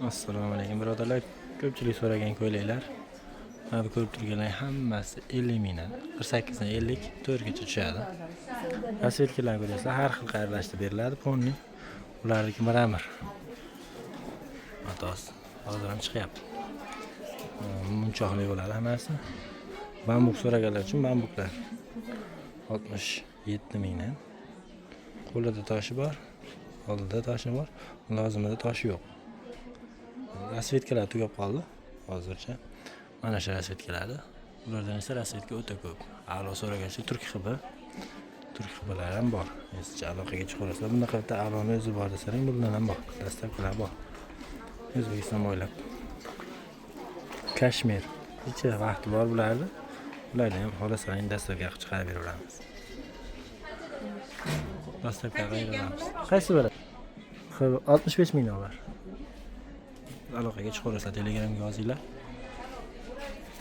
Assalomu alaykum, birodarlar. Ko'pchilik so'ragan ko'ylaklar. Mana bu ko'rib turganlar hammasi 50 mingdan, 48 dan 54 gacha tushadi. Расцветка larni ko'ryapsizlar, har xil qayerlashda beriladi. Ponni ularniki мрамор. Matosi hozir ham chiqyapti. Munchoqli bo'ladi hammasi. Bambuk so'raganlar uchun bambuklar 67 mingdan. Qo'lida toshi bor, oldida toshi bor, lozimida toshi yo'q. Расцветка lar tugab qoldi hozircha. Mana shu расцветка larni. Ulardan esa расцветка o'ta ko'p. A'lo so'ragancha turk xibi, turk xibilar ham bor. Esicha aloqaga chiqaverasizlar. Bunaqa bitta a'loni o'zi bor desalar, bundan ham bor. Доставка lar bor. O'zbekiston bo'ylab. Kashmir. Necha vaqti bor bularni? Ularni ham xohlasangiz доставка qilib chiqarib beraveramiz. Доставка qilib beramiz. Qaysi biri? Xo'p, 65 mingdan ular. Aloqaga chiqaverasizlar, Telegramga yozinglar.